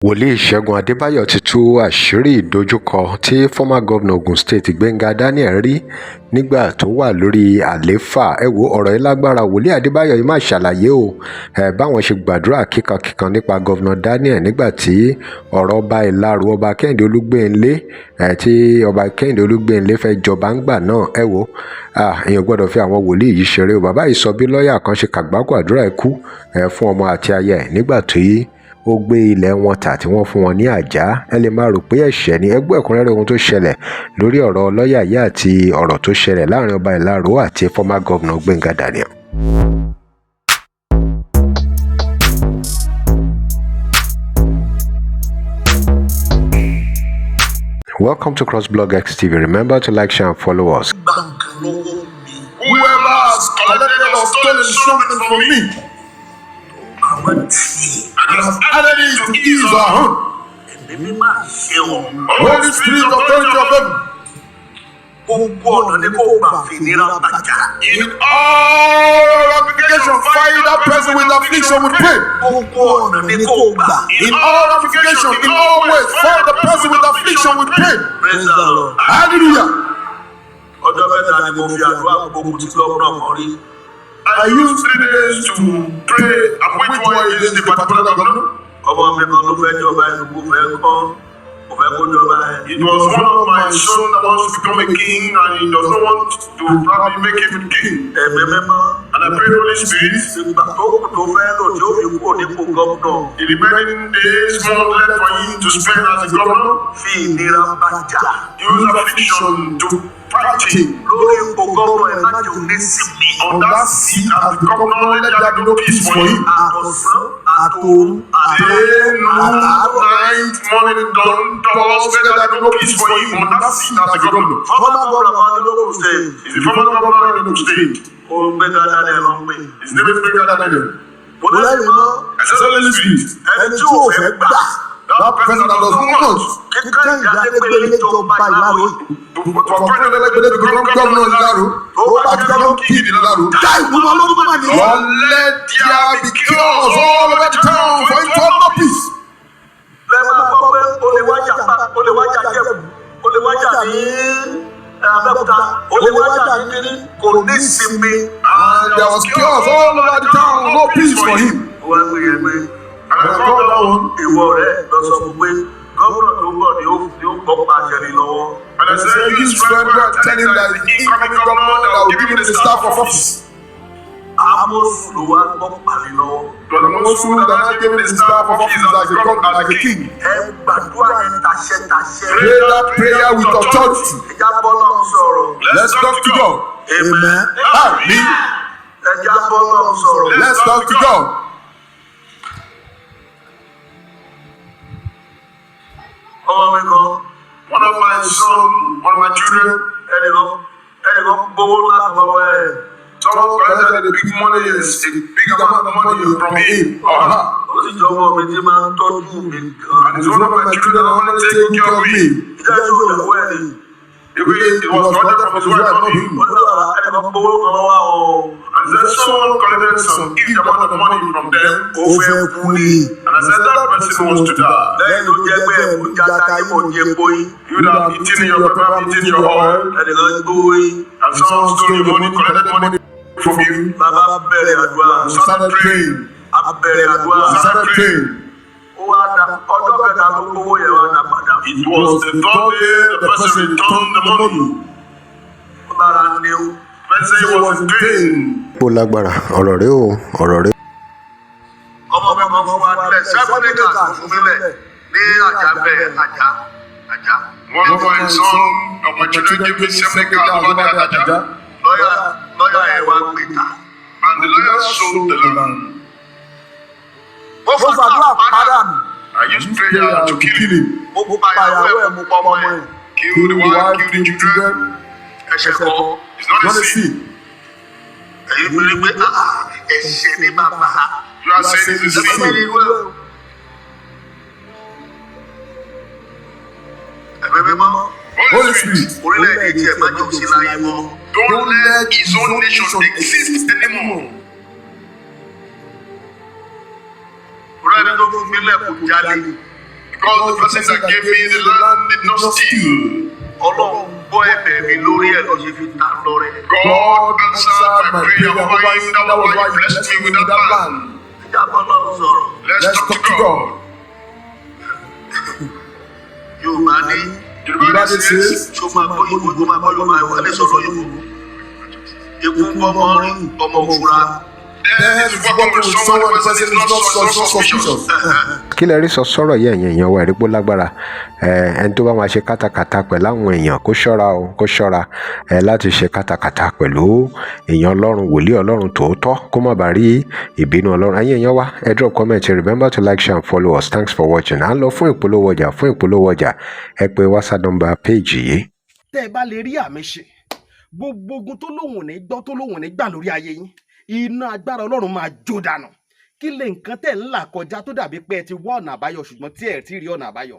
Wòlíì Ṣẹ́gun Adébáyò ti tú àṣírí ìdojúkọ tí former governor Ogun State Gbẹ̀ngàn Daniel rí nígbà tó wà lórí àlééfà. Ẹ wo ọ̀rọ̀ yìí lágbára. Wòlíì Adébáyò yìí máa ṣàlàyé o báwọn ṣe gbàdúrà kíkankíkan nípa Governor Daniel nígbà tí ọ̀rọ̀ ọba Ìlaró, Ọba Kẹ́hìndé Olúgbẹ̀nlé, tí Ọba Kẹ́hìndé Olúgbẹ̀nlé fẹ́ jọba ńgbà náà. Ẹ wo, èèyàn gbọ́dọ̀ fi àwọn wòlíì yìí ṣeré o. Bàbá yìí sọ bí lọ́ọ̀yà kan ṣe kàgbákò àdúrà ikú fún ọmọ àti aya ẹ̀ nígbà tí ó gbé ilẹ̀ wọn tà tí wọ́n fún wọn ní àjà. Ẹ lè máa rò pé ẹ̀ṣẹ̀ ni. Ẹ gbọ́ ẹ̀kúnrẹ́rẹ́ ohun tó ṣẹlẹ̀ lórí ọ̀rọ̀ lọ́ọ̀yà yìí àti ọ̀rọ̀ tó ṣẹlẹ̀ láàrin ọba Ìlaró àti former governor Gbẹ̀ngà Daniel. Welcome to CrossBlog X TV. Remember to like, share, and follow us. Whoever has collected or stolen something from me and has added it to his or her own, Holy Spirit, authority of heaven, Gbogbo ọ̀nà ni kò gbà fìnira bàjá. In all ramification, fight that person with affliction, with pain. Gbogbo ọ̀nà ni kò gbà. In all ramification, in all ways, fight the person with affliction, with pain. Praise the Lord. Hallelujah. Ọjọ́ 3 ni mo fi àdúrà gbógun ti gómìnà kan rí. I used 3 days to pray and wage war against the particular governor. Ọmọ mi kan ló fẹ́ jọba, ẹnu kò fẹ́ kọ́, kò fẹ́ kó jọba ẹ̀. It was one of my sons that wants to become a king and he does not want to probably make him king. Ẹ̀mí mímọ́. And I prayed, Holy Spirit, Ìgbà tó kù tó fẹ́ lò tí ó fi kúrò nípò gómìnà. in the remaining days more left for him to spend as a governor, Fi ìnira bàjá. use affliction to fight him. Lórí ipò gómìnà ẹ̀ má jẹ́ òní sinmi. On that seat as the governor, let there be no peace for him. Àtọ̀sán, àtòru, Day, noon, àtàárọ̀. Night, morning, dawn, dusk, let there be no peace for him on that seat as a governor. Former governor kan lókun State. He's the former governor in Ogun State. Ó Gbénga Daniel ló ń pè. His name is Gbenga Daniel. Mo lẹ́rìí mọ́. I said, Holy Spirit, Ẹni tí ò fẹ́ gbà. that person that does not want Kí Kẹ́hìndé Adégbélé jọba Ìlaró yìí. for President Elegbede to become governor in Ilaro, Tó bá to become king in Ilaro. Dá ìlú wọn lórí mọ́ nìyẹn. Lord, let there be chaos all over the town for him to have no peace. Lẹ́ máa gbọ́ pé ó lè wájà pa, ó lè wájà Jẹ̀bú, ó lè wájà ní Abẹ́òkúta, ó lè wájà ní Kíní, kò ní sinmi. And there was chaos all over the town, no peace for him. Ó wá gbé yẹn pé And I called that one. Ìwọ rẹ̀ lọ sọ fún pé gómìnà tó ń bọ̀ ni ó ni ó gbọ́ pa àṣẹ ní lọ́wọ́. And I said, "You friend, go and tell him that the incoming governor that will give him the staff of office." Amosu ló wá gbọ́ pàlẹ́ lọ́wọ́. But Amosu that now gave him the staff of office as a governor, as a king. Ẹ gbàdúrà yẹn tàṣẹ tàṣẹ. Pray that prayer with authority. Ẹ jẹ́ á bọ́lọ́run sọ̀rọ̀. Let's talk to God. Amen. Amen. Ẹ jẹ́ á bọ́lọ́run sọ̀rọ̀. Let's talk to God. Ọmọ mi kan. One of my son, one of my children, Ẹnìkan gbowó láti lọ́wọ́ ẹ̀. Someone collected a big money, a big amount of money from him or her. Ó sì jọ ọmọ mi tí máa ń tọ́jú mi gan. And it's one of my children that normally take care of me. Ìjà yóò yàwó ẹ̀ ni. It was collected from his wife, not him. Ó ní bàbá ẹnìkan gbowó kan lọ́wọ́ àwọn. And said someone collected some huge amount of money from them. Ó fẹ́ kú ni. And I said that person wants to die. Lẹ́yìn tó jẹ́ pé ẹ̀kú jata yín mò ń jẹ epo yín. You would have eaten your pepper, eaten your oil, Ẹnìkan gbowó yín. And someone stole your money, collected money from you. Bàbá bẹ̀rẹ̀ àdúrà. You started praying. A bẹ̀rẹ̀ àdúrà. You started praying. Ó wá da ọjọ́ kẹta ló gbowó yẹn wá dá padà. It was the third day the person returned the money. Ó lára ní o. Person was in pain. Ó lágbára, ọ̀rọ̀ rẹ o, ọ̀rọ̀ rẹ. Ọmọ mi kan fún wa nílẹ̀ 7 acres ló fún mi lẹ̀ ní àjà bẹ́ẹ̀ àjà àjà. One of my son of my children gave me 7 acres over there at Aja, Lọ́yà ẹ̀ wá gbé ta. And the lawyer sold the land. Mo fàdúrà padà nù. I used prayer to kill him. Mo pa ìyàwó ẹ̀, mo pa ọmọ ẹ̀. Kill the wife, kill the children. Ẹ̀ṣẹ̀ kọ́. It's not a sin. Èyí fi rí pé ah, ẹ̀ṣẹ̀ ní bàbá. You are saying it's a Ẹ bá mi sin. rí irú ẹ̀ o. Ẹ̀mí mímọ́. Holy Spirit, Orílẹ̀-èdè tiẹ̀ má jò sí láyé mọ́. Don't let his own nation exist anymore. Orílẹ̀-èdè tó fún mi lẹ̀ kò jalè. Because the person that gave me the land did not steal. Ọlọ́run gbọ́ ẹ̀bẹ̀ mi lórí ẹ̀ ló ṣe fi ta lọ́rẹ. God answered my prayer over him. That was why he blessed me with that land. Ẹ jẹ́ á bá Ọlọ́run sọ̀rọ̀. Let's talk to God. Yorùbá ní Yorùbá says, ṣó máa gbọ́ Yorùbá, tó máa gbọ́ Yorùbá, wà lè sọ̀rọ̀ Yorùbá. Eku ń bọ́mọ rìn, ọmọ ò fura. Death is working with someone, the person is not suspicious. Kí lẹ rí sọ sọ́rọ̀ yìí, ẹ̀yin èèyàn wa? Ẹ̀rí pó lágbára. Ẹni tó bá máa ṣe kátàkátà pẹ̀lú àwọn èèyàn, kó ṣọ́ra o, kó ṣọ́ra láti ṣe kátàkátà pẹ̀lú èèyàn Ọlọ́run, wòlíì Ọlọ́run tòótọ́, kó má bàa rí ìbínú Ọlọ́run. Ẹ̀yin èèyàn wa, ẹ drop comment. Remember to like, share and follow us. Thanks for watching. À ń lọ fún ìpolówó ọjà. Fún ìpolówó ọjà, ẹ pè WhatsApp number page yìí. Tẹ́ ẹ bá lè rí àmì ṣe, gbogbo ogun tó lóhùn ní gbọ́, tó lóhùn ní gbà lórí ayé yín, iná agbára Ọlọ́run máa jó dànù. Kí lè nǹkan tẹ̀ ń là kọjá tó dàbí pé ẹ ti wá ọ̀nà àbáyọ, ṣùgbọ́n tí ẹ ti rí ọ̀nà àbáyọ?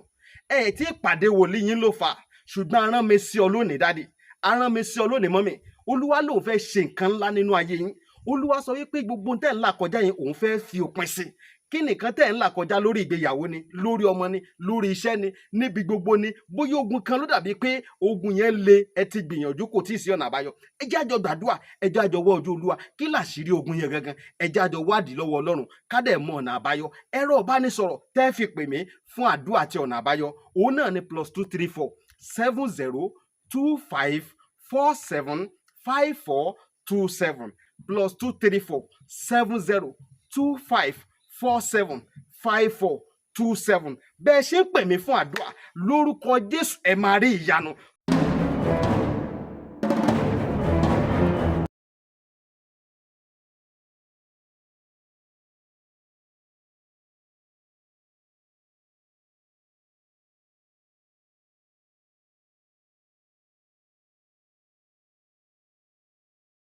Ẹ ti pàdé wòlíì yín ló fà á, ṣùgbọ́n arán mi sí ọ lónìí, daddy, arán mi sí ọ lónìí, mummy. Olúwa lòun fẹ́ ṣe nǹkan ńlá nínú ayé yín. Olúwa sọ wípé gbogbo tẹ̀ ń là kọjá yẹn, òun fẹ́ fi òpin sí. Kí nìkan tẹ̀ ń là kọjá? Lórí ìgbéyàwó ni, lórí ọmọ ni, lórí iṣẹ́ ni, níbi gbogbo ni. Bóyá ogun kan ló dàbí pé ogun yẹn le, ẹ ti gbìyànjú, kò tí ì sí ọ̀nà àbáyọ. Ẹ jẹ́ àjọ gbàdúrà, ẹ jẹ́ àjọ wọ ojú Olúwa. Kí làṣírí ogun yẹn gangan? Ẹ jẹ́ àjọ wádìí lọ́wọ́ Ọlọ́run, ká dẹ̀ mọ ọ̀nà àbáyọ. Ẹ̀rọ ìbánisọ̀rọ̀ tẹ́ fi pè mí fún àdúrà àti ọ̀nà àbáyọ, òun náà ni +234 70 25 47 54 27, +234 70 25 47 54 27. Bẹ́ẹ̀ ṣe ń pè mí fún àdúrà, lórúkọ Jésù, ẹ máa rí ìyanu.